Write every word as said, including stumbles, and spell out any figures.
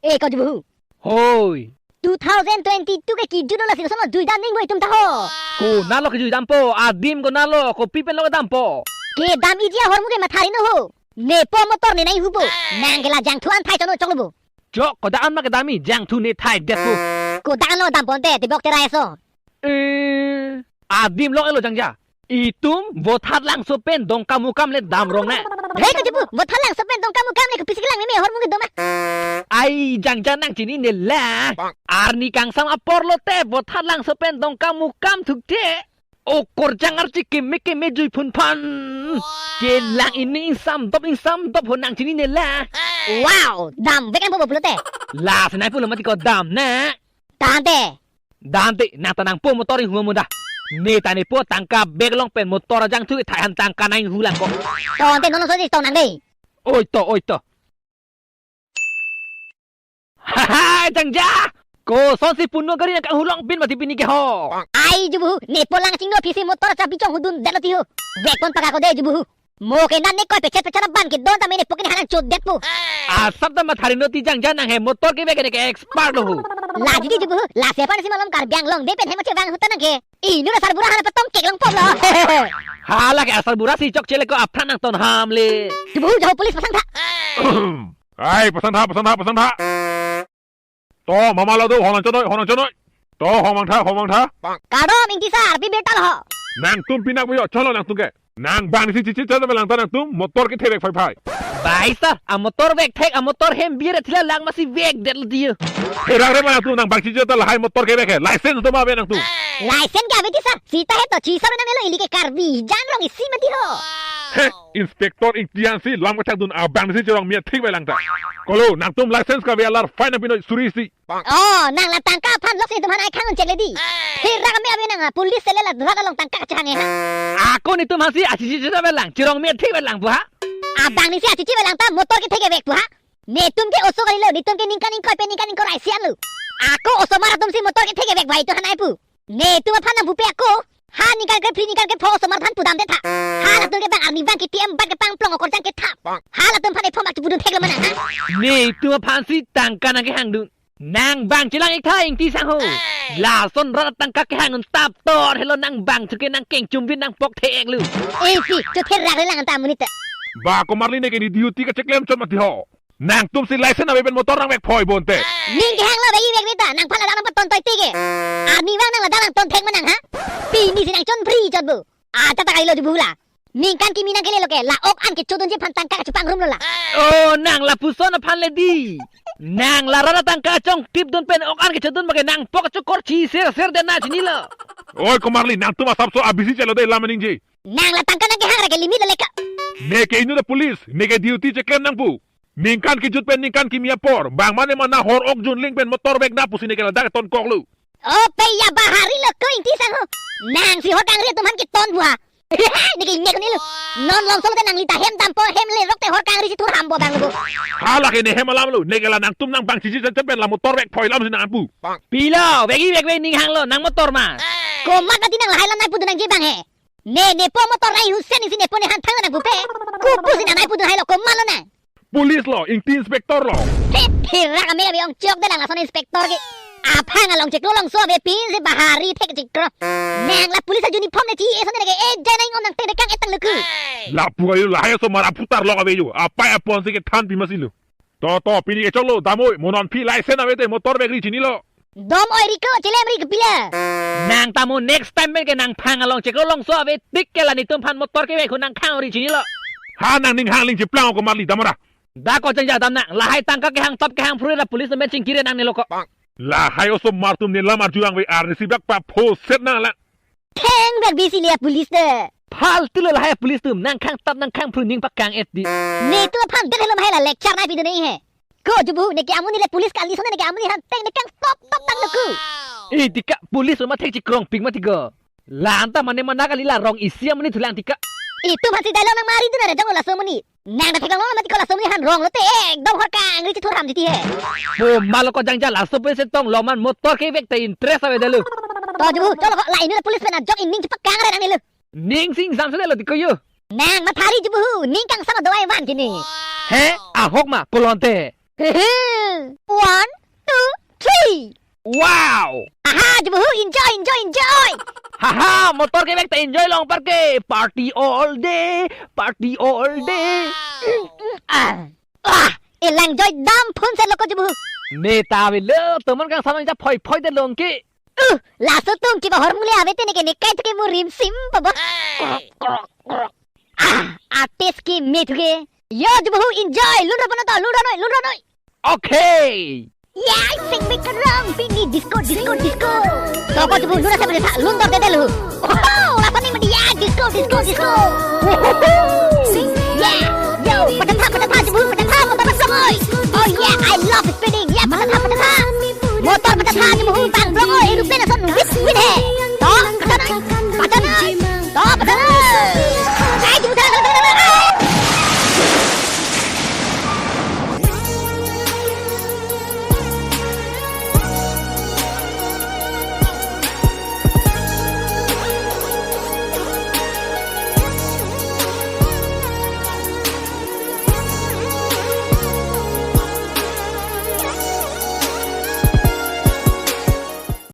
Eh, ko jubu. Hoi. Two thousand twenty-two ke kijut lo, lasi lason lo juidam nangpo itum ta ho. Konat lo kijui dampo, adim konat lo, kopi pen lo kedampo. Kedam-iji ahormu ke mathari non ho. Nepo motor ne nanghupo. Nang ke la jangthu an thai chonoi choklo bo. Chok, kodak an ma kedam-i, jangthu ne thai detpo. Kodak an lo dampo ante, tebok terai aso. Eh, adim lo elo jangja. Itum Vothatlangso pen Dongkamukam le damrong na. He, ko jubu, Vothatlangso pen Dongkamukam le kopisi kelang meme ahormu kedo ma. Ai, jangja nang chinine la. Arni kangsam apor lote Vothatlangso pen Dongkamukam thukte. Okorjang archi keme keme jui phunphan. Kelang ining ingsamdop ingsamdop ho nang chinine la. Wow, damvek nangpo bo pulote. Lasi nai pulo mati ko dam na. Tangte. Dante, nang ta nangpo motor inghu amuda. Ne ta nepo tangka bag along pen motor ajangthu thai an tangka nanghu lang ko. Tangte non sojis tong nang dei. Oi to, oi to. Haha, jangja. Kosonsi puno gari nang kanghu long pin mati pini ke ho. Ai jubu, nepo lang chingno phisi motor chabi chonghudun detlo ti ho. Vekpon pakako dei jubu. Mo ke nan ne koi pechet pechet abang ke don ta mene pokin hanan chot detpo. Asap ta mathari non ti jangja nang he motor kevek ke ne ke expert lo ho. Laji di jubu, lasi aphansi malom Karbi Anglong dei pen hem chevang ahut ta nang ke. Inut asarbura han patong kek longpo lo. Hala ke asarbura si chokche le ko aphan nangton ham le. Jubu, jaho police pasang tha. Ai, pasang tha, pasang tha, pasang tha. To, mama lo do, honang chonoi, honang chonoi. To, homang tha, homang tha. Kardom, Ingti sir, pi birta lo ho? Nangtum pinak bo yo, cholo nangtum ke. Nang bang si chichi chalo lang ta nangtum, motor kethevek phai phai. Bai sir, amotor vekthek, amotor hem bir thila lang masi vekdetlo di. Herang re ma nangtum, nang bang chichi ta lahai motor kevek he. License do ma ave nangtum? License ke ave ti sir, sita he to chisa nang nelo ili ke Karbi, jan rong isi mati ho. He, Inspector Ingti ansi lam kachakdun abang si chirong mia thik bai lang ta. Kolo, nangtum license kave alar fine nangpi noi suri isi. Oh, nang la tangka aphan lok si itum han ai khang un chek le di. Hey. Hirak me ave nang, ah, police sele la durak along tangka kachehang e ha. Ako netum hansi achichi chita velang, chirong me thik velang pu ha. Abang ni si achichi velang ta motor kethek kevek pu ha. Netum ke oso kali lo, netum ke ningkan ingkoi pen ningkan ingkoi ra isi an lo. Ako osomar atum si motor kethek kevek pu ha itum han ai pu. Netum aphan nang pupe ako. Ha ningkan krephli ningkan krepho osomar than pudam det tha. Halatum ke bang arni bang K T M bang kepangplong okorjang kethap. Halatum aphan ephom ak chipudun thek lo ma nang ha. Netum aphansi tangka nang kehangdun. Nang bang chelang ik tha Ingti sangho. Lason rat tangka kehang un tap tor helo nang bang chuke nang kengchum vin nang pok the-ek lo. Ingti, chothe rak le lang ta amonit. Ba komarli ne ke ne duty kacheklem chot mati ho. Nangtum si license ave pen motor nangvek phoi bonte. Ning kehang lo ave ivek neta, nangphan ladak nangpaton toi tike. Arni vang nang ladak nangton thek ma nang ha. Pini si nang chonphri chot bo. Acha ta kali lo jubu la. Ningkan kimi nang kele lo ke, la ok an ke chodunji aphan tangka kachepangrum lo la. Oh, nang lapuson aphan le di. Nang la rat tangka chongtip dun pen ok an ke chodun bage nang pok chokor chi ser ser de na chinilo. Oi komarli, nangtum asapso abisi chalo de lam ningje. Nang la tangka nang kehang ra ke limit lo leka. Ne ke inut a police, ne ke duty cheklem nang pu. Ningkan kijut pen ningkan kimi apor, bang mane mana hor ok junling pen motor vek na pusi ne ke ladak ton kok lo. O pe ya bahari lo ko Ingti sangho. Nang si hor kangri atum aphan keton pu ha. Ne ke ne ko ne lo. Non longso lo te nangli ta hem dampo, hem lerok te hor kangri si thur ham bo bang lo bo. Hala ke ne hem alam lo, ne ke la nangtum nang bang chichi chen chen pen la motor vek phoi lam si nang an pu. Pilo, vek ivek vek ning hang lo, nang motor ma. Komat mati nang lahai lam nangpudun nangji bang he. Ne, nepo motor rai husen isi nepo ne han thang nang pupe. Kupu si nang nai pudun hai lo komat lo na. Police lo, Ingti inspector lo. He, hirak ame ame ong chok de lang lason inspector ke. Aphang along chiklo longso ave pin si bahari thek chiklo. Nang la police uniform ne chi eson ne ke e jai nang om nang te de kang etang luku. Lapu kali lahai osomar aphutar lo ave yo. Apai apon si kethan pi masi lo. To, to, pini ke choklo, damoi, mo non phi license ave te motor vekri chinilo. Dom oi ri ko, chilem ri ke pila. Nang ta mo next time pen ke nang phang along chiklo longso ave tik ke la netum aphan motor kevek ho nang khang ri chinilo. Ha nang ning hang ling chiplang ko marli damra. Da ko changja dam nang, lahai tangka kehang tap kehang phru ra police men chingkire nang nelo ko. Lahai osomar atum ne lam arju ang ve arnisi bak pa pho set nang la. Theng bak bisi le police de. Phaltu lo lahai police atum nang khang tap nang khang phru ning pakang et di. Netum aphan det helo mahai la lecture nai pidun nai he. Ko jubu ne ke amonit le police kali sone ne ke amonit han theng ne kang top top tang nuku. Eh, dika police ma thek chikrong pik ma thik ko. La anta mane mana kali la rong isi amonit thulang dika. Itum aphan si dialogue nang mari dun na re jong laso amonit. Nang da theklong lo mati ko laso amonit han rong lote ekdom hor kangri chithur ham jiti he. Bo malo ko jangja laso police tong lo man motor kevek te interest ave delu. To jubu cholo ko la inu police pen ajok ining chepakang re nang nilu. Ning sing sam sele lo diko yo. Nang mathari jubu hu, ning kangsam do ai van kini. He, ahok ma, kolonte. One, two, three. Wow! Aha, Jubuhu, enjoy, enjoy, enjoy. Haha, motor kevek ta enjoy long parke. Party all day, party all day. Ah, ah, elang joy dam phone se loko Jubuhu. Neta velo, teman kang samang ja phoi phoi de long ke. Uh, laso atum kebahor mule ave te neke nekai thuke mu rimsim pabo. Ah, artist kimi thuke. Yo Jubuhu enjoy. Lun ra pano to, lun ra noi, lun ra noi. Okay. Ya, sing bik karang pini disco, disco, disco. Toko Jubuhu lun ra sa pano tha, lun dor dede lu. Oh, lapan ni media disco, disco, disco. Yeah, yo, patha tha, patha tha Jubuhu, patha tha, patha tha. Oh yeah, I love spinning. Yeah, patha tha, patha tha. Motor patha tha Jubuhu, bang bro, aeroplane ason wit wit he.